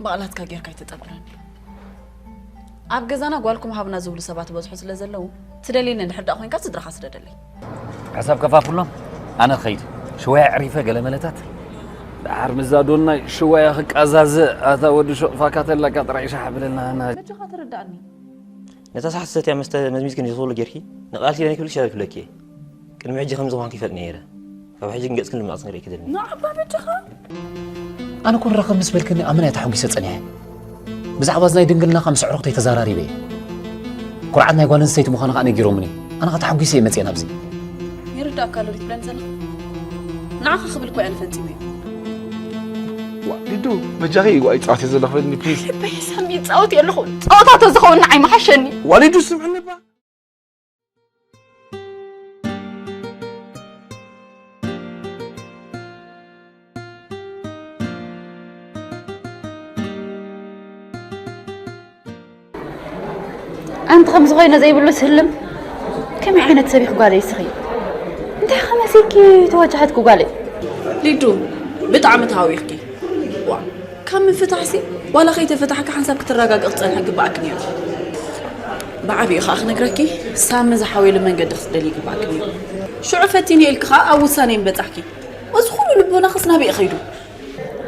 ባዕላትካ ጌርካ ኣይተጸግረኒ። ኣብ ገዛና ጓልኩም ሃብና ዝብሉ ሰባት በዝሑ ስለ ዘለዉ፣ ትደልየኒ እንድሕር ደኣ ኮይንካ ስድራኻ ስደደለይ። ሕሳብ ከፋፍሎም፣ ኣነ ክኸይድ። ሽወያ ዕሪፈ ገለ መለታት። ደሓር ምዛ ዶናይ ሽወያ ክቃዛዘ፣ ኣታ ወዲ ሹቕ ፋካ ተላካ ጥራይ ሻሕ ብለና፣ ና። በጃኻ ተረዳእኒ። ነታ ሰሓት ዝሰትያ መስተ መዝሚዝክን ዝኽብሉ ጌርኪ፣ ንቓል ኪዳን ይክብልሽ ኣይክብለኪ እየ። ቅድሚ ሕጂ ከምዚ ምዃንኪ ይፈልጥ ነይረ። ካብ ሕጂ ግን ገጽክን ልምዓት ክንርኢ ክደልኒ። ንዓባ በጃኻ። ኣነ እኮ ንራኸብ ምስ በልክኒ ኣመና እየ ተሓጒሰ ጸኒሐ። ብዛዕባ እዚ ናይ ድንግልናኻ ምስ ኣዕሩኽተይ ተዛራሪበ እየ። ኩርዓት ናይ ጓል ኣንስተይቲ ምዃና ከኣ ነጊሮምኒ። ኣነ ከኣ ተሓጒሰ እየ መጽየ ናብዚ። ይርዳእካ ኣሎ ዶ ትብለኒ ዘለኻ? ንዓኻ ክብል እኮ እየ ኣነ ፈጺመዮ። ዋ፣ ሊዱ፣ በጃኺ፣ ዋ፣ ይጻወት እየ ዘለኹ፣ በልኒ፣ ፕሊዝ። ልበይ ሳሚ ይጻወት እየ ኣለኹ። ጸወታ ተዝኸውን ንዓይ ምሓሸኒ። ዋ፣ ሊዱ፣ ስምዕኒ እባ። ኣንቲ ከምዚ ኮይነ ዘይብሉ ስልም፣ ከመይ ዓይነት ሰብ ኢኺ ጓለይ እስኺ? እንታይ ከመሲልኪ ተዋጃሓትኪ ጓለይ? ሊዱ፣ ብጣዕሚ ተሃዊኽኪ። ዋ፣ ካብ ምፍታሕሲ ዋላ ከይተፈታሕካ ሓንሳብ ክትረጋግእ ክጸንሐ ግባኣኪ ነይሩ። ብዓቢኡ ከኣ ክነግረኪ፣ ሳሚ ዝሓወየሉ መንገዲ ክትደልዪ ግባኣኪ ነይሩ። ሽዑ ፈቲነ ኢልኪ ከኣ ኣብ ውሳኔ ምበጻሕኪ። እዚ ኩሉ ልቦናኽስ ናበይ እዩ ከይዱ?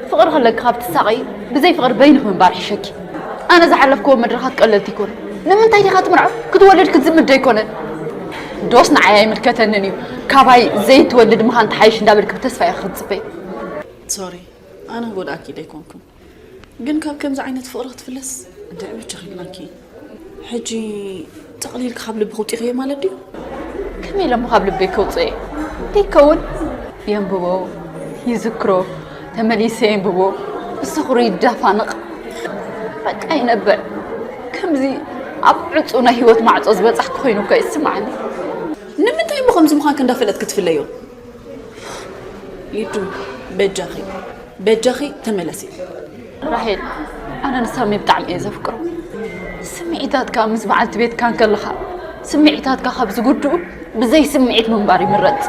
ፍቕሪ ከለኪ ካብ ትሳቐይ፣ ብዘይ ፍቕሪ በይንኺ ምንባር ይሕሸኪ። ኣነ ዝሓለፍክዎ መድረኻት ቀለልቲ ኣይኮኑን። ንምንታይ ዲኻ ትምርዖ? ክትወልድ ክትዝምድ ዶ ኣይኮነን? ዶስ ንዓይ ኣይምልከተንን እዩ። ካባይ ዘይትወልድ ምዃን ትሓይሽ እንዳበልኪ ብተስፋ ኢኺ ክትጽበይ። ሶሪ፣ ኣነ ክጎድኣኪ ኢለ ኣይኮንኩን። ግን ካብ ከምዚ ዓይነት ፍቕሪ ክትፍለስ እንታይ ምቸኺ ኢልናኪ? ሕጂ ጠቕሊልኪ ካብ ልቢ ክውጢኽዮ ማለት ድዩ? ከመይ ኢለ እሞ ካብ ልበይ ከውፅኦ እየ? ዘይከውን የንብቦ፣ ይዝክሮ፣ ተመሊሰ የንብቦ፣ ብስኽሩ ይዳፋነቕ። በቃ ይነብዕ። ከምዚ ኣብ ዕፁ ናይ ህይወት ማዕፆ ዝበፃሕኩ ኮይኑ እኮ ይስማዓኒ። ንምንታይ እሞ ከምዚ ምዃንኪ እንዳፈለጥኪ ትፍለዮ? ሊዱ፣ በጃኺ፣ በጃኺ ተመለሲ። ራሄል፣ ኣነ ንሳሚ ብጣዕሚ እየ ዘፍቅሮ። ስምዒታትካ ምስ በዓልቲ ቤትካ እንከለኻ፣ ስምዒታትካ ካብ ዝጉድኡ ብዘይ ስምዒት ምንባር ይምረጽ።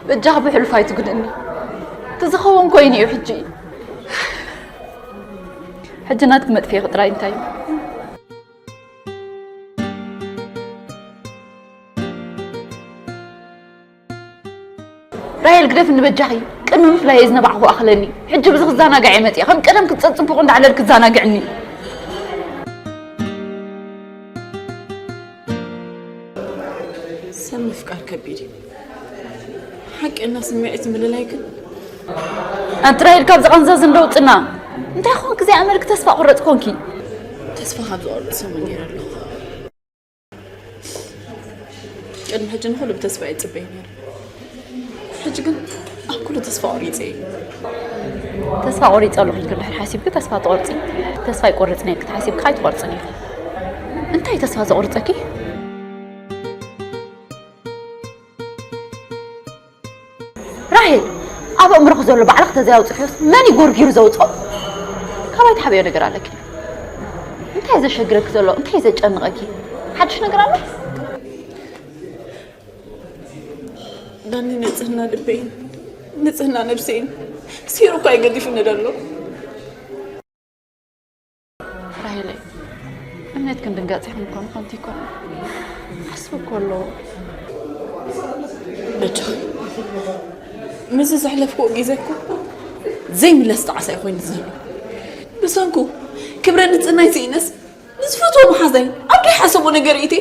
በጃኻ ብሕሉፍ ኣይትጉድእኒ። እቲ ዝኸውን ኮይኑ እዩ ሕጂ። ሕጂ ናትኪ መጥፍኤ ጥራይ እንታይ እዩ? ራሄል ግደፍኒ በጃኺ፣ ቅድሚ ምፍላየይ ዝነባዕኹ ኣኽለኒ። ሕጂ ብዚ ክዘናጋዕ እየ መፂኣ፣ ከም ቀደም ክትፀፅብቑ እንዳዕለል ክዘናግዕኒ። ሰብ ምፍቃር ከቢድ እዩ። ሓቂ እና ስምዒት ምልላይ ግን። ኣንቲ ራሄል ካብዚ ቐንዘዝ እንደውፅና። እንታይ ኾንኪ ዘይኣመልኪ ተስፋ ቁረፅ ኮንኪ? ተስፋ ካብ ዝቆርፅ ሰሙን ነይረ ኣለኹ። ቅድሚ ሕጂ ንኹሉ ብተስፋ እየ ዝፅበዮ ነይረ። ሕጂ ግን ኣብ ኩሉ ተስፋ ቆሪፀ እየ። ተስፋ ቆሪፀ ኣለኹ ኢልኪ እንድሕር ሓሲብኪ ተስፋ ትቆርፂ። ተስፋ ኣይቆርፅን እየ ኢልኪ ተሓሲብኪ ኣይትቆርፅን ኢኺ። እንታይ ተስፋ ዘቑርፀኪ? ራሄል፣ ኣብ ኣእምሮኺ ዘሎ ባዕልኺ ተዘይ ኣውፅኽዮስ መን እዩ ጎርጊሩ ዘውፅኦ? ካባይ ትሓብዮ ነገር ኣለኪ? እንታይ ዘሸግረኪ ዘሎ? እንታይ ዘጨንቐኪ? ሓድሽ ነገር ኣሎ? ዳኒ ንጽህና ልበይን ንጽህና ነብሰይን ሲሩ እኳ ይገዲፉኒ ደሎ። ራሄለይ፣ እምነትክን ድንጋጼኽን እኮ ንኸንቱ ኣይኮነን። ዓስቢ እኮ ኣለዎ። በጃኺ፣ ምስዚ ዘሕለፍክዎ ግዜ እኮ ዘይምለስ ጣዕሳ እዩ ኮይኑ ዘሎ። ብሰንኩ ክብረ ንጽህናይ ስኢነስ፣ ንዝፈትዎ መሓዛይ ኣብ ዘይሓሰቦ ነገር ኢቴ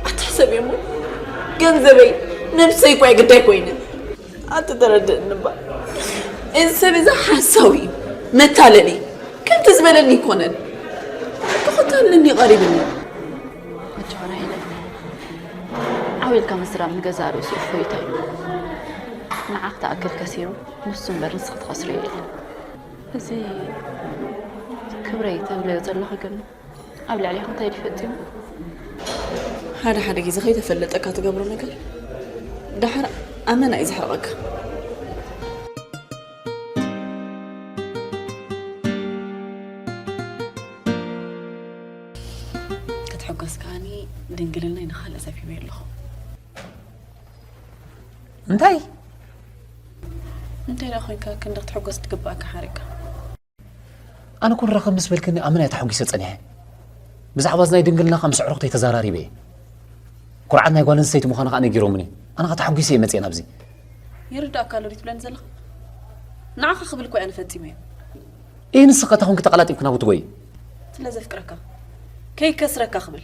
ኣትሕሰብ እሞ፣ ገንዘበይ ነብሰይ እኳ ግዳይ ኮይነ። ኣትተረድእኒ እባ። እዚ ሰብ እዚ ሓሳዊ እዩ፣ መታለሊ። ከምቲ ዝበለኒ ኣይኮነን። ክኸታልኒ ቀሪብኒ። ኣጆኻ ራሄለ፣ ዓው ኢልካ ምዝራብ ንገዛእ ርእሱ እፎይታ እዩ። ንዓኽ ትኣክል ከሲሩ፣ ንሱ እምበር ንስኺ ትኸስርዮ የለን። እዚ ክብረይ ተብለዮ ዘለኺ ግን ኣብ ልዕሌኺ እንታይ ድዩ ፈጺሙ? ሓደ ሓደ ግዜ ከይተፈለጠካ ትገብሮ ነገር ደሓር ኣመና እዩ ዘሕርቐካ። ክትሕጎስ ከኣኒ ድንግልናይ ንኻልእ ሰፊበዮ ኣለኹ። እንታይ? እንታይ ደኣ ኮይንካ ክንዲ ክትሕጎስ ትግባኣካ ሓሪቕካ? ኣነ ኩን ራኸብ ምስ በልክኒ ኣመና እየ ተሓጒሰ ጸኒሐ። ብዛዕባ እዚ ናይ ድንግልናኻ ምስ ኣዕሩኽተይ ተዛራሪበ እየ። ኩርዓት ናይ ጓል ኣንስተይቲ ምዃንኻ ነጊሮምኒ። ኣነ ኸኣ ተሓጒሰ እየ መጽየ ናብዚ። ይርዳእካ ኣሎ ድዩ ትብለኒ ዘለኻ? ንዓኻ ክብል እኮ እየ ኣነ ፈጺመዮ። እየ ንስኻ እታ ኮንኪ ተቐላጢፍኪ ናብኡ ትጎይ። ስለ ዘፍቅረካ። ከይከስረካ ክብል።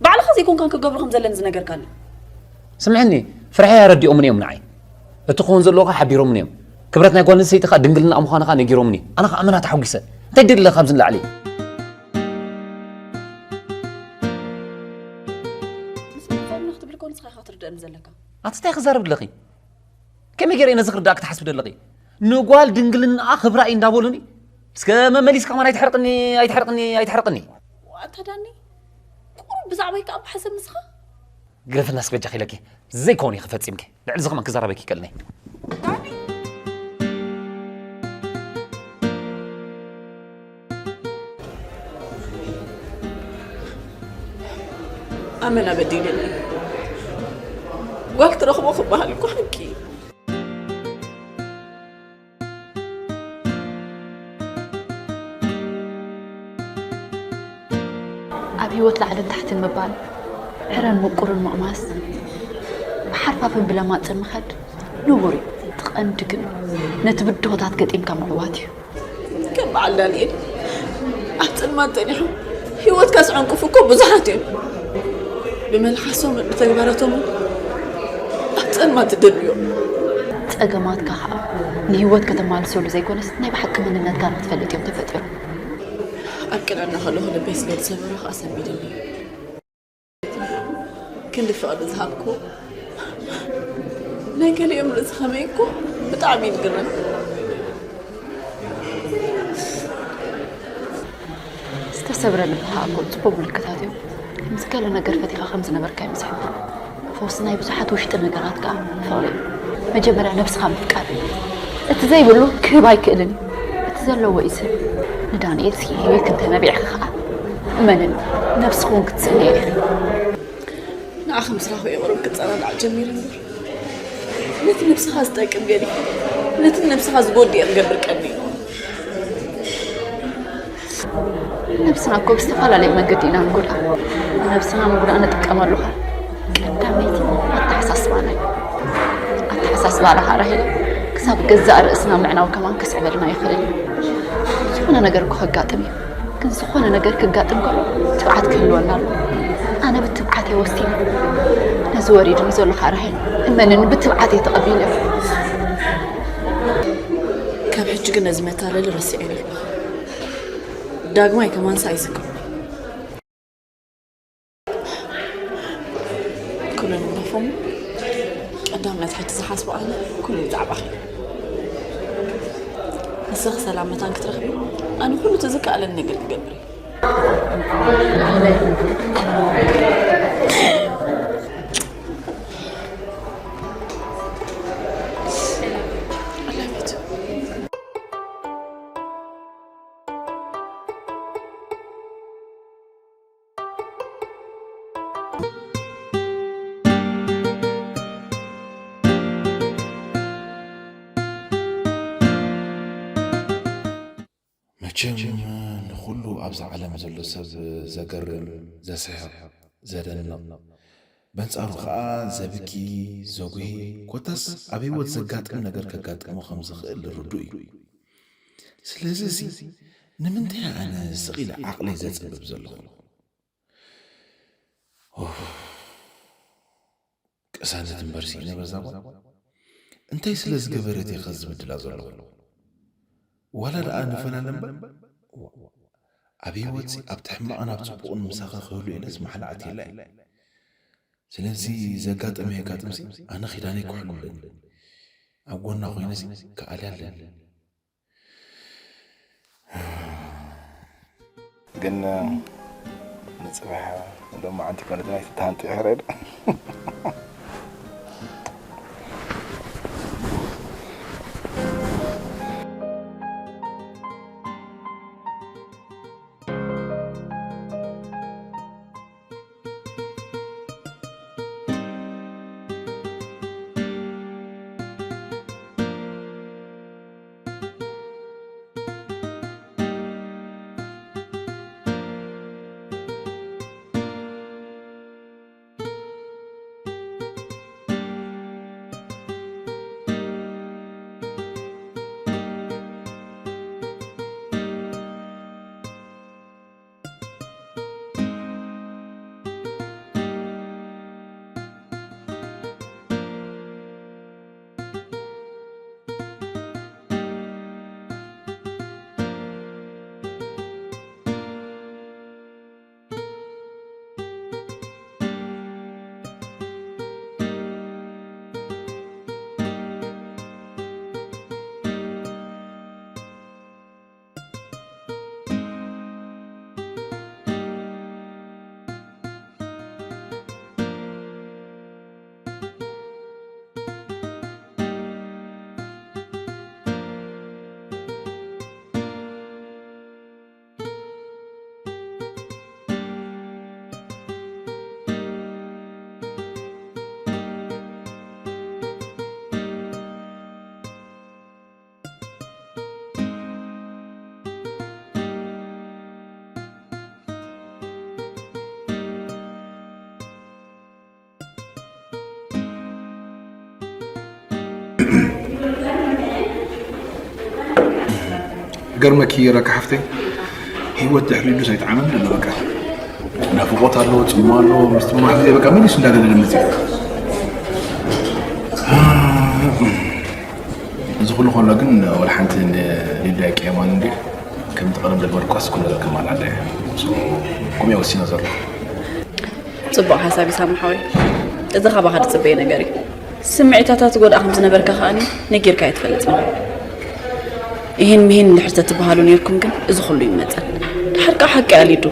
ባዕልኻ ዘይኮንካን ክገብሮ ከም ዘለኒ ዝነገርካኒ። ስምዕኒ፣ ፍርሐይ ኣረዲኦምኒ እዮም ንዓይ። እቲ ክኸውን ዘለዎ ኸኣ ሓቢሮምኒ እዮም። ክብረት ናይ ጓል ኣንስተይቲ ኸኣ ድንግልና ምዃኑ ኸኣ ነጊሮምኒ። ኣነ ኸኣ ኣመና ተሓጒሰ። እንታይ ደሊ ኣለካ ኣብዚ ንላዕሊ? ምስ መን ፋሉና ክትብል እኮ ንስኻ ኢኻ ክትርደእኒ ዘለካ። ኣቲ እንታይ ክዛረብ ኣለኺ? ከመይ ገይረ ነዚ ክርዳእኪ ትሓስቢ ደለኺ? ንጓል ድንግልናኣ ክብራ እዩ እንዳበሉኒ። እስከ መመሊስካ ከማን ኣይትሕርቅኒ፣ ኣይትሕርቅኒ፣ ኣይትሕርቅኒ። ዋታ ዳኒ፣ ቁሩብ ብዛዕባይ ከኣ ብሓሰብ ንስኻ? ግረፍና እስኪ በጃኺ ኢለኪ። ዘይከውን ኢኺ ፈጺምኪ። ልዕሊ እዚ ከማን ክዛረበኪ ይከልኒ። ኣመና በዲለኒ። ጓል ትረኽቦ ክበሃል እኮ ሓቂ እዩ። ኣብ ህይወት ላዕልን ታሕትን ምባል፣ ዕረን ምቁርን ምቕማስ፣ ብሓርፋፍን ብለማጽን ምኸድ ንቡር እዩ። እቲ ቀንዲ ግን ነቲ ብድሆታት ገጢምካ ምዕዋት እዩ። ከም በዓል ዳንኤል ኣብ ጸልማት ጸኒሖም ህይወትካ ዝዕንቅፉ እኮ ብዙሓት እዮም። ብመልሓሶምን ብተግባራቶምን ኣብ ጸልማት ትደልዮም። ጸገማትካ ኸኣ ንህይወት ከተማልሰሉ ዘይኮነስ ናይ ብሓቂ መንነትካ ንክትፈልጥ እዮም ተፈጢሮም። ኣብ ቅንዕና ከለኹ ልበይ ስለ ዝሰበሮ ኸኣ ሰንቢድኒ። ክንዲ ፍቕሪ ዝሃብኩ ናይ ገሊኦም ርእሲ ከመይ እኮ ብጣዕሚ እዩ ዝግረም። ዝተሰብረ ልቢ ኸኣ እኮ ጽቡቕ ምልክታት እዮም። ከምዚ ገለ ነገር ፈቲኻ ከም ዝነበርካ እዮም ዝሕብሩ። ፈውሲ ናይ ብዙሓት ውሽጢ ነገራት ከኣ ፍቕሪ እዩ። መጀመርያ ነብስኻ ምፍቃር እዩ። እቲ ዘይብሉ ክህብ ኣይክእልን እዩ። እቲ ዘለዎ እዩ ዝህብ። ንዳንኤል ስኢንዮ ክንተነቢዕኺ ኸኣ እመንኒ፣ ነብስኺ እውን ክትስእንዮ ኢኺ። ንዓኺ ምስ ረኣኹ እየ ቁሩብ ክጸናናዕ ጀሚረ እምበር፣ ነቲ ነብስኻ ዝጠቅም ገዲፈ ነቲ ነብስኻ ዝጎድእ እየ ክገብር ቀንየ። ነብስና እኮ ብዝተፈላለየ መንገዲ ኢና ንጎድኣ። ንነብስና ምጉዳእ ንጥቀመሉ ኸኣ ቀዳመይቲ ኣተሓሳስባና እዩ። ኣተሓሳስባና ኸኣ ራሄል ክሳብ ገዛእ ርእስና ምዕናው ከማን ከስዕበልና ይኽእል እዩ። ዝኾነ ነገር እኮ ከጋጥም እዩ። ግን ዝኾነ ነገር ክጋጥም ከሎ ትብዓት ክህልወና ኣሎ። ኣነ ብትብዓት እየ ወሲነ። ነዚ ወሪዱኒ ዘሎ ኸኣ ራሄል እመንኒ ብትብዓት እየ ተቐቢለዮ። ካብ ሕጂ ግን ነዚ መታለሊ ረሲዐዮ ኣለኹ። ዳግማይ ከማንስ ኣይዝክሮን። ኩሉ ንግደፎም። ቀዳምነት ሕጂ ዝሓስቦ ኣነ ኩሉ ብዛዕባኺ። ንስኺ ሰላም መታን ክትረኽቢ ኣነ ኩሉ እቲ ዝከኣለኒ ነገር ክገብር እየ። መቸም ንኹሉ ኣብዚ ዓለም ዘሎ ሰብ ዘገርም፣ ዘስሕቕ፣ ዘደንቕ፣ በንጻሩ ኸኣ ዘብኪ፣ ዘጉሂ፣ ኮታስ ኣብ ህይወት ዘጋጥም ነገር ከጋጥሞ ከም ዝኽእል ርዱእ እዩ። ስለዚ እዚ ንምንታይ ኣነ ስቕ ኢለ ዓቕለይ ዘጽብብ ዘለኹ? ኡፍ፣ ቅሳነት እምበር ስኢነ በዛ ጓል። እንታይ ስለ ዝገበረት እየ ከዚ ዝብድላ ዘለኹ? ዋላ ደኣ ንፈላለ እምበር፣ ኣብ ህይወትሲ ኣብቲ ሕማቕን ኣብ ጽቡቕን ምሳኺ ክህሉ ኢለስ ማሕላ ኣትየላ እየ። ስለዚ ዘጋጠመ የጋጥምሲ ኣነ ኪዳነይ ክሕሉ ኣለኒ። ኣብ ጎና ኮይነሲ ክኣልያ ኣለኒ። ግን ንጽባሕ ሎማዓንቲ ኮነት ናይ ተሃንጢ ሕረድ። ገርመኪ ረካ ሓፍተይ፣ ህይወት ድሕሪ ዱስ ኣይጠዓመን ዘሎ። በቃ ናፍቆት ኣሎ፣ ጽሞ ኣሎ፣ ምስትምማዕ ግዜ በቃ መሊሱ እንዳደለለ መጽዩ። እዚ ኩሉ ከሎ ግን ወላ ሓንቲ ንሊዳ ኣይቅየማን እንዴ? ከምቲ ቀደም ዘግበርኳስ ኩሉ ነገር ከማልኣለ እየ። ሶ፣ ከምኡ እየ ወሲነ ዘለኹ። ጽቡቕ ሓሳብ እዩ ሳሚ ሓወይ። እዚ ካባኻ ዝጽበዮ ነገር እዩ። ስምዒታታት ጎድኣ ከም ዝነበርካ ከኣኒ ነጊርካ ኣይትፈልጥን። ይህን ምሂን እንድሕር ተትበሃሉ ነይርኩም ግን እዚ ኩሉ ይመጸን። ድሓር ከኣ ሓቂ ኣሊዱ።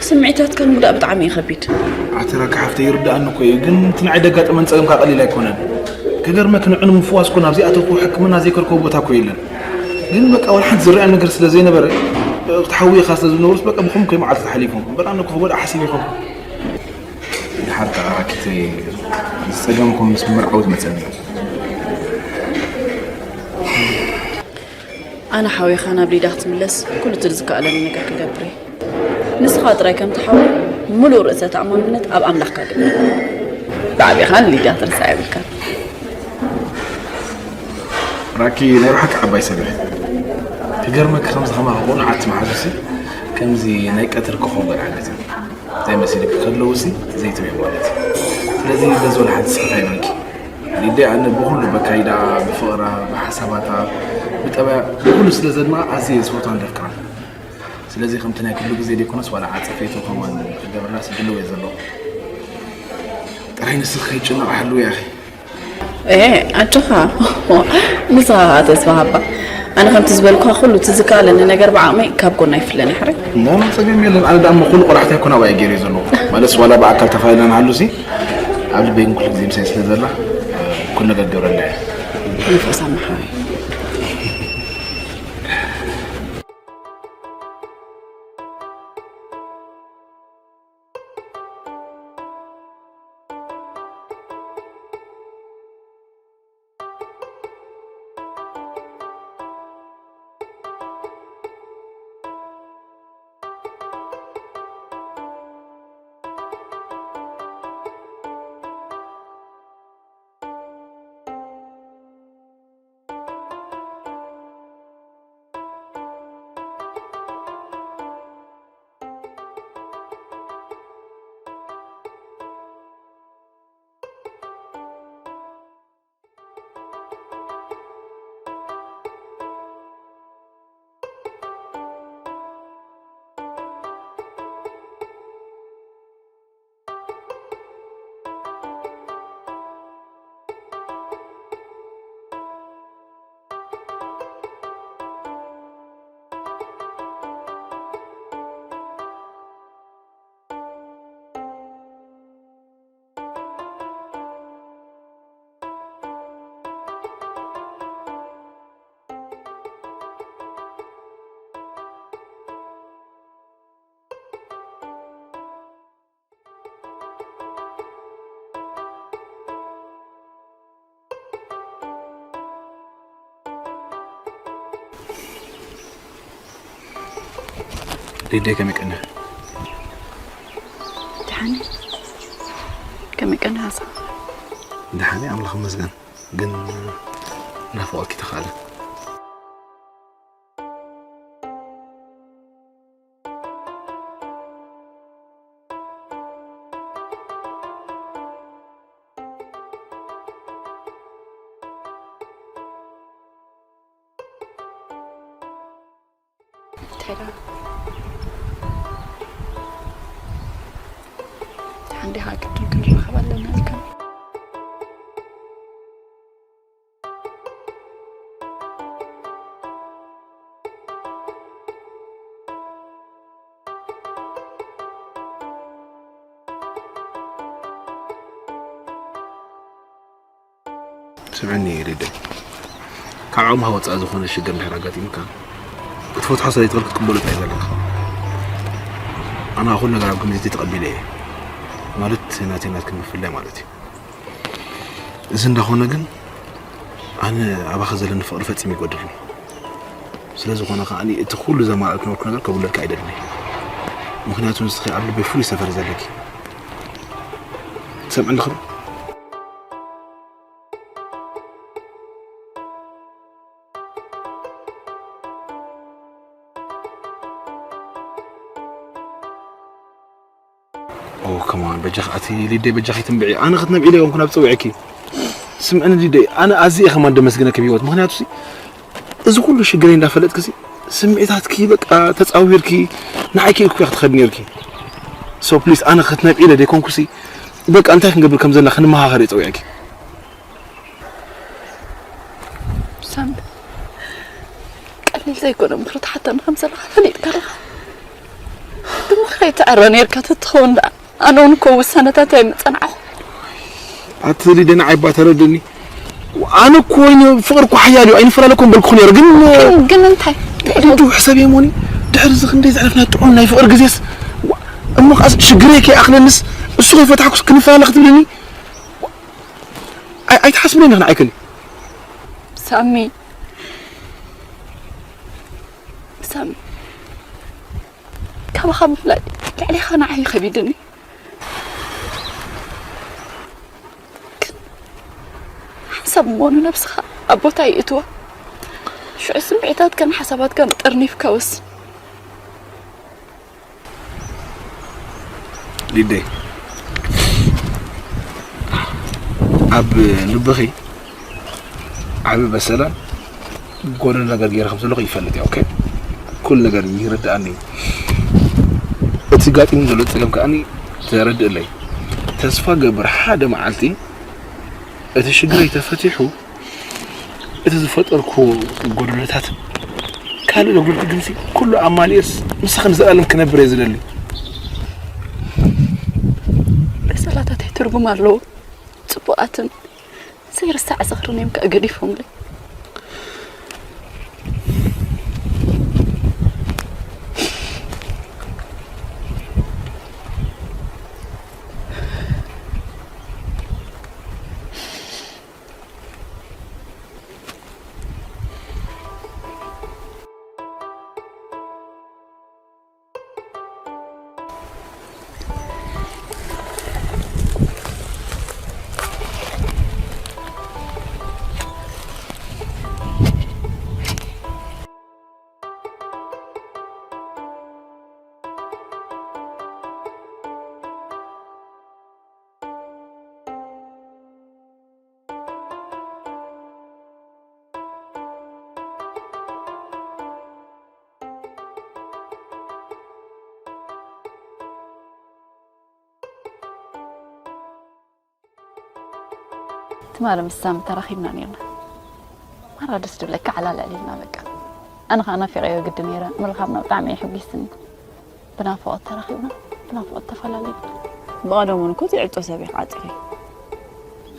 ስምዒታትካ ምግዳእ ብጣዕሚ እዩ ከቢድ። ኣቲ ራካ ሓፍተይ ይርድኣኒ እኮ እዩ፣ ግን እቲ ንዓይ ደጋጠመን ጸገምካ ቀሊል ኣይኮነን። ከገርመክ ንዑ ንምፍዋስ እኮ ናብዚ ኣተውኩ ሕክምና ዘይከድኮ ቦታ እኮ የለን። ግን በቃ ወላ ሓንቲ ዝረኣየኒ ነገር ስለ ዘይነበረ፣ እቲ ሓውየኻ ስለ ዝነበሩስ በቃ ብኹም ከይ መዓልቲ ተሓሊፎም። እምበር ኣነ እኮ ክጎድኣ ሓሲብ ይኾንኩ። ድሓር ከኣ ራኪተይ፣ እዚ ጸገምኩም ምስ ምርዓው ዝመጸኒ እዩ። ኣነ ሓዊኻ ናብ ሊዳ ክትምለስ ኩሉ እቲ ዝከኣለኒ ነገር ክገብር እየ። ንስኻ ጥራይ ከምቲ ሓወይ ምሉእ ርእሰ ተኣማንነት ኣብ ኣምላኽካ ግበር። ብዓቢኻ ንሊዳ ትርስዓ የብልካን። ራኪ ናይ ብሓቂ ዓባይ ሰብ እያ። ክገርመኪ ከምዚ ከማኻ ቁኑዓት መሓዙሲ ከምዚ ናይ ቀትሪ ኮኾብ ገርዓለት እዩ። እንታይ መሲልኪ ከለውሲ ዘይትብዒ ማለት እዩ። ስለዚ በዚ ወላ ሓንቲ ስሕት ኣይበልኪ። ሊደይ ኣነ ብኹሉ በካይዳ፣ ብፍቕራ፣ ብሓሳባታ፣ ብጠባያ፣ ብኹሉ ስለ ዘድንቓ ኣዝየ ዝፈትዋን ዘፍቅራን። ስለዚ ከምቲ ናይ ኩሉ ግዜ ዘይኮነስ ዋላ ዓጸፌቱ ከማን ክገብርላስ ድልው እየ ዘለኹ። ጥራይ ንስኺ ከይትጭነቕ ሓልዊ ያኺ። ኤ ኣጆኻ ንስኻ ኸዓ ተስፋ ሃባ። ኣነ ከምቲ ዝበልኩኻ ኩሉ እቲ ዝከኣለኒ ነገር ብዓቕመይ ካብ ጎና ይፍለን ይሕረይ። ኖ ኖ ጸገም የለን። ኣነ ደኣ እሞ ኩሉ ቆላሕታ ይኮን ኣብኣ ገይረ ዘለኹ። ማለት ዋላ ብኣካል ተፋይልና ንሃሉሲ ኣብ ልበይ ግን ኩሉ ግዜ ምሳይ ስለ ዘላ ኩሉ ነገር ገብረላ እየ። ንፈሳ መሓሪ። ሊደይ ከመይ ቀኒኺ? ደሓን እየ። ከመይ ቀኒኻ ንስኻ? ደሓን እየ ኣምላኽ ይመስገን። ግን ናፍቖትኪ ተኻእለ። እንታይ ደኣ? ደሓን ዲኻ? ቅድም ክንራኸብ ኣለና ኢልካ። ስምዕኒ ሊደይ፣ ካብ ዓቕምኻ ወጻኢ ዝኾነ ሽግር እንድሕር ኣጋጢሙካ፣ ክትፈትሖ ስለ ዘይትኽእል ክትቅበሎ ጥራይ ዘለካ። ኣነ ኩሉ ነገር ኣብ ግምት ተቐቢለ እየ። ማለት ናተይ ናትክን ምፍላይ ማለት እዩ። እዚ እንዳኾነ ግን ኣነ ኣባኻ ዘለኒ ፍቕሪ ፈጺሙ ይጎድል። ስለ ዝኾነ ከኣ እቲ ኩሉ ዘማልኣልኩ ነበርኩ ነገር ከጉድለልካ ኣይደልን እየ። ምኽንያቱ ንስኺ ኣብ ልበይ ፍሉይ ሰፈር ዘለኪ። ትሰምዕኒ ክብሩ? ኦ ከማን በጃኺ ኣቲ ሊደይ በጃኺ ትንብዒ ኣነ ክትነብዒ ኢለ ይኮንኩ ናብ ፀዊዐኪ። ስምዕኒ ሊደይ ኣነ ኣዝየ ከማን ደመስግነኪ ብሂወት ምክንያቱ እዚ ኩሉ ሽግረይ እንዳፈለጥክሲ ስምዒታትኪ በቃ ተጻዊርኪ ንዓይኪ ኢልኩ ክትኸድ ነርኪ። So please ኣነ ክትነብዒ ኢለ ደይኮንኩሲ በቃ እንታይ ክንገብር ከም ዘለና ክንመሃኸር እየ ጸዊዐኪ። ሳሚ ቀሊል ዘይኮነ ምኽሪ ትሓተኒ ከም ዘለኻ ፈሊጥካ ኣለኻ። ብምኽረይ ትዕረ ነርካ ተትኸውን ደኣ ኣነ እውን እኮ ውሳነታት ኣይምጸናዕኹ። ኣቲ ሊደይ ንዓይ እባ ተረድእኒ። ኣነ እኮ ወይኒ ፍቕሪ እኮ ሓያል እዩ ኣይንፈላለ እኮ ምበልኩ ነይረ ግን ግን እንታይ ሊዱ ሕሰብ የሞኒ ድሕሪ እዚ ክንደይ ዘሕለፍና ጥዑም ናይ ፍቕሪ ግዜስ እሞ ከኣስ ሽግረይ ከይኣኽለንስ እሱ ከይፈታሕኩስ ክንፈላለ ክትብልኒ ኣይትሓስብለይ ንኽን ኣይክል ሳሚ ሳሚ ካባኻ ምፍላጥ ልዕሌኻ ንዓይ ከቢድኒ። ሓንሳብ እሞ ንነብስኻ ኣብ ቦታ ይእትዋ። ሽዑ ስምዒታትካን ሓሳባትካን ጠርኒፍካ ወስን። ሊደይ ኣብ ልብኺ ዓቢ በሰላን ጎደሎ ነገር ገይረ ከም ዘለኹ ይፈልጥ እየ። ኦኬ ኩሉ ነገር ይርድኣኒ እዩ። እቲ ጋጢሙ ዘሎ ፀገም ከኣኒ ተረድእለይ። ተስፋ ገብር ሓደ መዓልቲ እቲ ሽግረይ ተፈቲሑ እቲ ዝፈጠርኩዎ ጎደሎታት ካልእ ዘጉድል ግንሲ ኩሉ ኣማሊኤስ ምሳኺ ንዘለኣለም ክነብር እየ ዝደሊ። በሰላታተይ ትርጉም ኣለዎ። ጽቡቓትን ዘይርሳዕ ዝኽርን እዮም ከኣ ገዲፎምለይ። ትማሊ ምስ ሳሚ ተራኺብና ነይርና። ማራ ደስ ድብለካ ዓላልዕል ኢልና በቃ። ኣነ ኸዓ ናፊቐዮ ግዲ ነይረ። ምርኻብና ብጣዕሚ ኣየሐጒስኒ። ብናፍቖት ተራኺብና ብናፍቖት ተፈላለና። ብቐደሙን እኮ ዘይዕጾ ሰብ ኢኺ ዓጺኺ።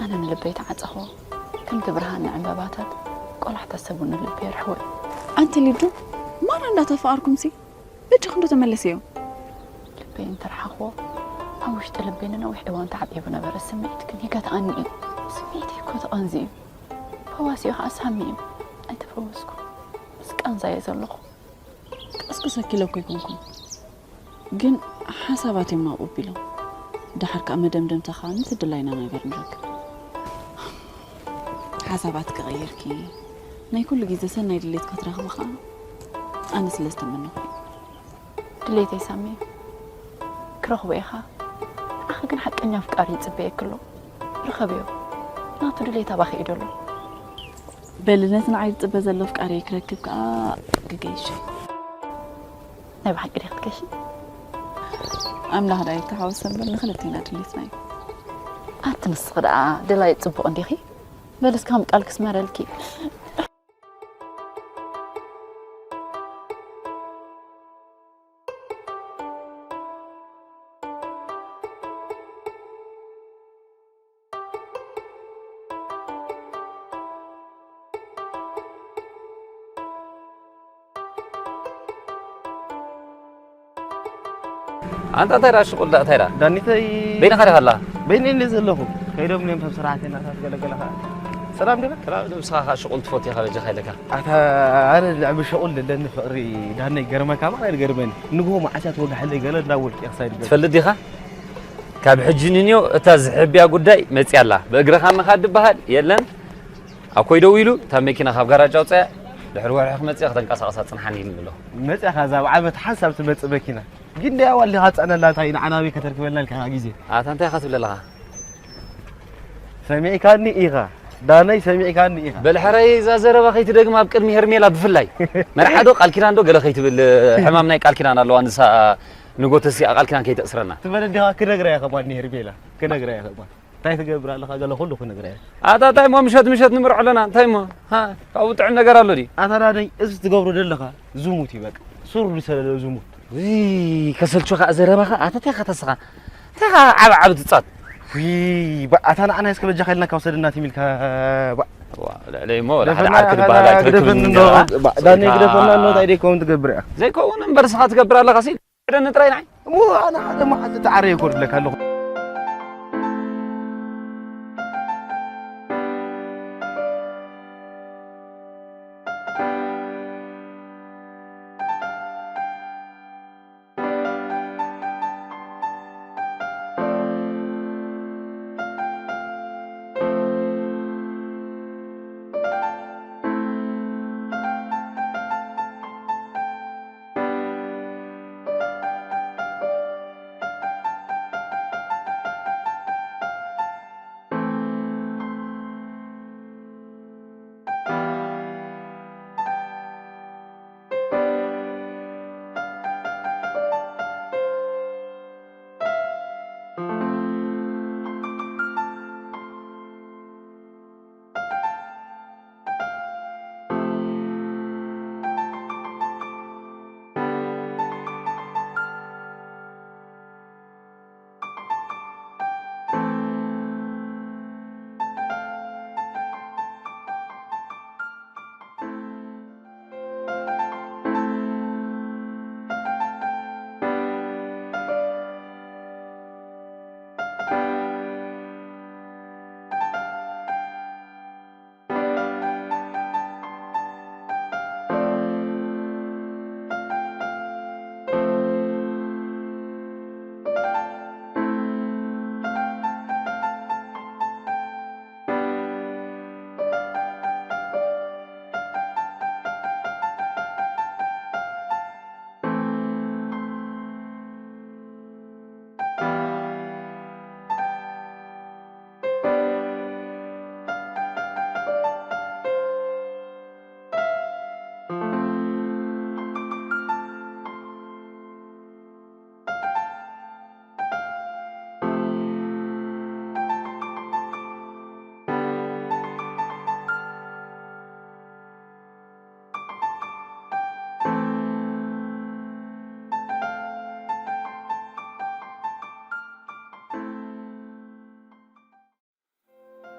ኣነ ንልበይ ተዓጸኽዎ። ከምቲ ብርሃን ንዕምበባታት ቆላሕታ ሰብ እውን ንልቢ የርሕዎ እዩ። ኣንቲ ሊዱ ማራ እንዳተፋቐርኩምሲ በጃኺ እንዶ ተመለስዮ። ልበይ እንተርሓኽዎ ኣብ ውሽጢ ልበይ ንነዊሕ እዋን ተዓቂቡ ነበረ። ስምዒት ግን ይገትኣኒ እዩ። ስምዒተይ እኮ ተቐንዚ እዩ። ፈዋሲኡ ኸዓ ሳሚ እዩ። ኣይተፈወስኩን። ምስ ቃንዛ እየ ዘለኹ። ቀስቅሰኪ ኢለ እኮ ኣይኮንኩን። ግን ሓሳባት እዮም ናብኡ ኣቢሎም። ደሓር ከኣ መደምደምታ ኸዓ ነቲ ድላይና ነገር ንረክብ። ሓሳባትኪ ቀይርኪ ናይ ኩሉ ግዜ ሰናይ ድሌት ክትረኽቢ ኸዓ ኣነ ስለ ዝተመነኹ እዩ። ድሌተይ ሳሚ እዩ። ክረኽቦ ኢኻ። ንዓኺ ግን ሓቀኛ ኣፍቃሪ ይጽበየኪ ኣሎ። ርኸብዮ። ናቱ ድሌት ኣባኺ እዩ ደሎ። በሊ ነቲ ንዓይ ዝጽበ ዘሎ ኣፍቃሪየይ ክረክብ ከኣ ግገይሽ። ናይ ብሓቂ ዲኺ ክትገይሺ? ኣምላኽ ደኣ ይተሓወሰ እምበር ንኽልቴና ድሌትና እዩ። ኣቲ ንስኺ ደኣ ደላይ ጽቡቕ እንዲኺ። በሊ እስከ ከም ቃል ክስመረልኪ። ኣንታ እንታይ ደኣ ሽቁል ደኣ እንታይ ደኣ? ዳኒተይ በይንኻ ዲኻ ኣላ? በይነይ እንድየ ዘለኹ። ከይዶም እዮም ሰብ ስራሕተኛታት ገለገለ ኸዓ። ሰላም ዲኻ? ሰላም፣ ንስኻ ኸዓ ሽቁል ትፈቱ ኢኻ በጃኻ ኢለካ። ኣታ ኣነ ልዕሊ ሸቁል ዘለኒ ፍቕሪ ዳነይ ገርመካ እምበር ኣይገርመኒ። ንግሆ መዓስ እያ ትወግሐለይ ገለ እንዳበልኩ እየ ክሳይ ድገርም። ትፈልጥ ዲኻ? ካብ ሕጂ ንንዮ እታ ዝሕብያ ጉዳይ መጽያ ኣላ። ብእግርኻ ምኻድ ድበሃል የለን። ኣብ ኮይደው ኢሉ እታ መኪና ካብ ጋራጅ ኣውፅያ ድሕሪ ወርሒ ክመፅእ ከተንቀሳቐሳ ፅንሓኒ ኢሉኒ ኣሎ። መፅያኻ እዛ ኣብ ዓመት ሓንሳብ ትመፅእ መኪና። ግን ደያ ዋልኻ ጸነላ እንታይ ንዓና ቤት ከተርክበልና ኢልካ ግዜ። ኣታ እንታይ ኢኻ ትብል ኣለኻ? ሰሚዕካኒ ኢኻ። ዳነይ ሰሚዕካኒ ኢኻ። በል ሕራይ እዛ ዘረባ ከይትደግማ ኣብ ቅድሚ ሄርሜላ ብፍላይ። መርዓ ዶ ቃል ኪዳን ዶ ገለ ከይትብል ሕማም ናይ ቃል ኪዳን ኣለዋ ንሳ ንጎተሲ ቃል ኪዳን ከይተእስረና። ትበል እንዲኻ ክነግራ እየ ከማን ሄርሜላ። ክነግራ እየ ከማን። እንታይ ትገብር ኣለኻ ገለ ኩሉ ክነግራ እየ። ኣታ እንታይ እሞ ምሸት ምሸት ንምርዖ ኣለና እንታይ እሞ? ሃ ካብኡ ጥዕም ነገር ኣሎ ድዩ? ኣታ ዳነይ እዚ ትገብሮ ዘለኻ ዝሙት እዩ በቃ። ሱር ዝሰለለ ዝሙት። ውይ ከሰልቹኻ ዘረባኻ ኣታ እንታይ ኢኻ ተስኻ? እንታይ ኢኻ ዓብ ዓብ ትጻት? ውይ ኣታ ንዓና እስከ በጃኻ ኢልና ካብ ሰደና ትሚልካ። ዋ ልዕለይ እሞ ወላ ሓደ ደፈና ዓርኪ ኣታ ዝበሃል ኣይትረክብን ግደፈኒ እንዶ። እንዶ። ባ- ዳኒ ግደፈና እንዶ እንታይ ደይ ከውን ትገብር እያ? ዘይከውን እምበር ስኻ ትገብር ኣለኻ ሲ። ዕደኒ ጥራይ ንዓይ። እሞ ኣነ ሓደ መዓልቲ ተዓረየ ኮርድለካ ኣለኹ።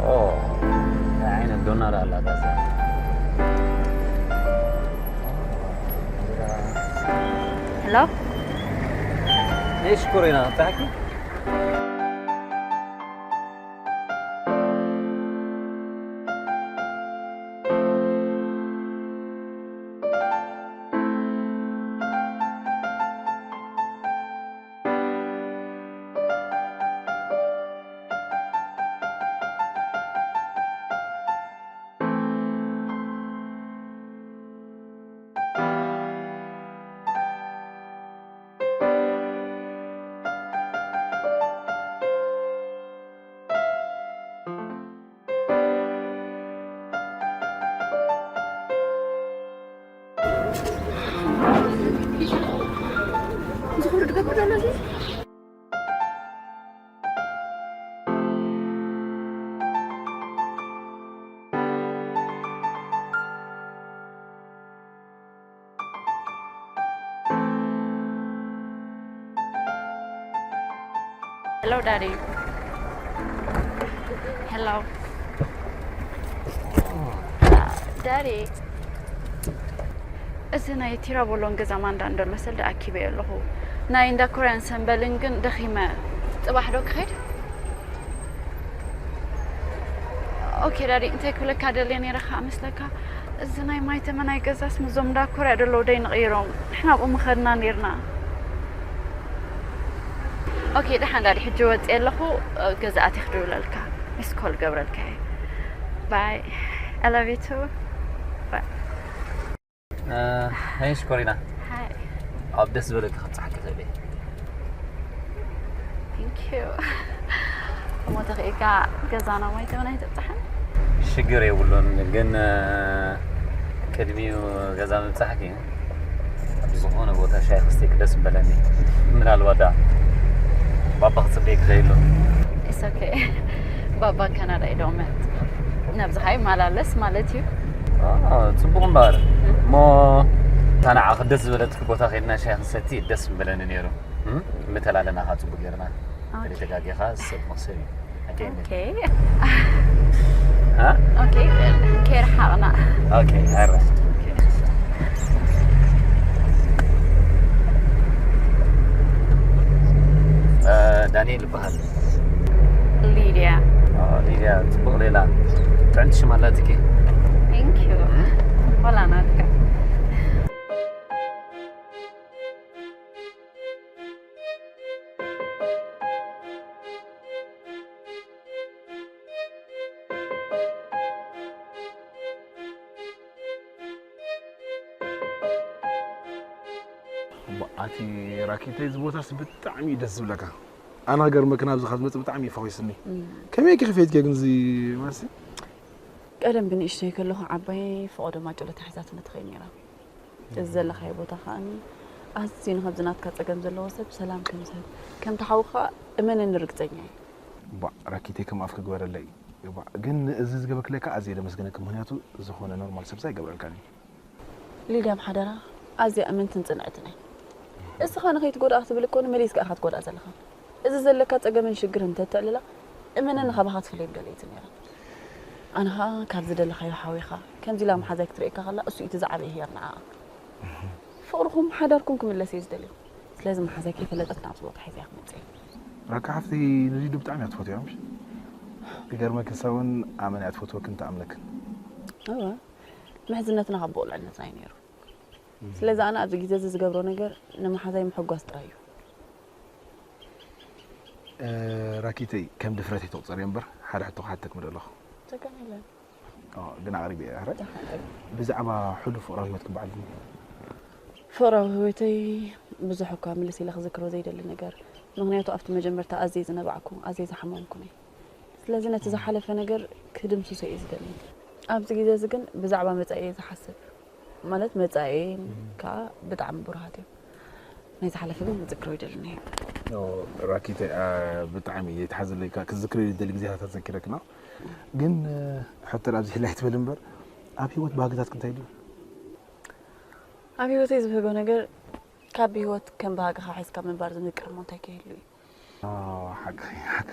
ኦ፣ እንታይ ዓይነት ዶና ደኣ ኣላታ እዛ? ሄሎ። ነይ ሽኮሪና፣ እንታይ ሓቂ? Hello, Daddy. Hello. Daddy. እዚ ናይ ቲራቦሎን ገዛ ማንዳ እንዶ መሰል ደኣ ኣኪበዮ ኣለኹ። ናይ እንዳ ኮርያን ሰምበልን ግን ደኺመ። ጽባሕ ዶ ክኸይድ? ኦኬ ዳዲ፣ እንታይ ክብለካ ደልየ ነይረ ከዓ መስለካ? እዚ ናይ ማይ ተመናይ ገዛስ ምስዞም እንዳ ኮርያ ደለዉ ደይ ንቕይሮም? ንሕና ኣብኡ ምኸድና ነይርና። ኦኬ፣ ደሓን ዳዲ፣ ሕጂ ወፅየ ኣለኹ፣ ገዛ ኣትየ ክድውለልካ፣ ሚስ ኮል ገብረልካ እየ። ባይ። I love you too. ባይ። እ፣ ሃይ ሽኮሪና። ሃይ። ኣብ ደስ ዝበለኪ ክትፀሓቂ ትኽእሊ። Thank you. እሞ ተኽኢልካ ገዛና ማይ ተመን ኣይተብፅሐን? ሽግር የብሉን፣ ግን ቅድሚኡ ገዛ ምብፃሕኪ ኣብ ዝኾነ ቦታ ሻይ ክስተይክ ደስ ምበለኒ። ምናልባት ዳ ባባ ክፅበይ ክኸይሉ። It's okay. ባባ ካናዳ ይደውመት ነብዝኻ ይመላለስ ማለት እዩ። ጽቡቕ እምበር እሞ ታናዓ ደስ ዝበለትክ ቦታ ከድና ሻይ ክሰቲ ደስ ምበለኒ ነይሩ። ምተላለና ካ ጽቡቅ ጌርና። ተጋጊኻ ሰብ መሰል እዩ። Okay. Okay. ኬር ሓቕና። Okay. ኣረ ዳንኤል ይበሃል። ሊድያ። ሊድያ ጽቡቅ ሌላ ጥዕምቲ ሽም ኣላትኪ። Thank you. ወላ ናትካ። ኣቲ ራኪተይ፣ እዚ ቦታስ ብጣዕሚ እዩ ደስ ዝብለካ። ኣነ ሃገር መኪና ኣብዚ ካብ ዝመጽእ ብጣዕሚ እዩ ፈኺስኒ። ከመይ ኢኪ ከፊትኪ ግን እዚ ማለት? ቀደም ብንእሽተይ ከለኹ ዓባይ ፈቐዶ ማጨሎ ተሒዛትኒ ትኸይድ ነይራ። እዚ ዘለኻዮ ቦታ ከኣ ኣዝዩ ንኸምዚ ናትካ ጸገም ዘለዎ ሰብ ሰላም ከም ዝህብ፣ ከምቲ ሓውኻ እመነኒ ርግጸኛ እየ። ባዕ ራኪተይ ከም ኣፍኪ ግበረለይ። ባዕ ግን እዚ ዝገበርክለይ ከኣ ኣዝየ ደመስግነኪ፣ ምኽንያቱ ዝኾነ ኖርማል ሰብስ ኣይገብረልካን እዩ። ሊድያ ብሓደራ ኣዝያ እምንትን ጽንዕትን እያ። እስኻ ንኸይትጎድኣ ክትብል እኮ ንመሊስካ ኢኻ ትጎድኣ ዘለኻ። እዚ ዘለካ ጸገምን ሽግርን እንተተዕልላ እመነኒ ካባኻ ትፍለየኒ ገለ እየ ነይራ። ኣነ ኸኣ ካብ ዝደለኻዮ ሓዊኻ ከምዚ ኢላ መሓዛይ ክትርእየካ ከላ እሱ እዩ እቲ ዝዓበየ ሄር ንዓኣ። ፍቕርኹም ሓዳርኩም ክምለስ እየ ዝደልዮ። ስለዚ መሓዛይ ከይፈለጠት ናብዚ ቦታ ሒዘያ ክመጽእ እየ። ራካ ሓፍተይ ንሊዱ ብጣዕሚ እያ ትፈትያ ምሽ? ክገርመኪ ንሳ እውን ኣመና እያ ትፈትወክን ትኣምነክን። እወ ምሕዝነትና ካብ ብቑልዕነትና እዩ ነይሩ። ስለዚ ኣነ ኣብዚ ግዜ እዚ ዝገብሮ ነገር ንመሓዛይ ምሕጓስ ጥራይ እዩ። ራኪተይ ከም ድፍረት ኣይተቑጸርዮ እምበር ሓደ ሕቶ ክሓተክ ምደለኹ። ጸገም የለን። ግን ኣቕሪበ እየ። ብዛዕባ ሕሉፍ ፍቕራዊ ህይወትክ በዓል ፍቕራዊ ህይወተይ ብዙሕ እኳ ምልስ ኢለ ክዝክሮ ዘይደሊ ነገር፣ ምኽንያቱ ኣብቲ መጀመርታ ኣዝየ ዝነባዕኩ ኣዝየ ዝሓመምኩን እየ። ስለዚ ነቲ ዝሓለፈ ነገር ክድምስሶ እየ ዝደሊ። ኣብዚ ግዜ እዚ ግን ብዛዕባ መጻኢ እየ ዝሓስብ። ማለት መጻኢ ከዓ ብጣዕሚ ብሩሃት እዮም። ናይ ዝሓለፈ ግን ክዝክሮ ይደልን እየ። ራኪተ ብጣዕሚ እየ ትሓዝለይ። ክዝክሮ ይደሊ ግዜታት ኣዘኪረክና። ግን ሕቶ ኣብዚ ሕላይ ትበል እምበር ኣብ ህይወት ባህግታትክ እንታይ ድዩ? ኣብ ህይወተይ ዝብህጎ ነገር ካብ ብህይወት ከም ባህግኻ ሒዝካ ምንባር ዝምቅር እሞ እንታይ ከይህሉ እዩ? ሓቂ ሓቂ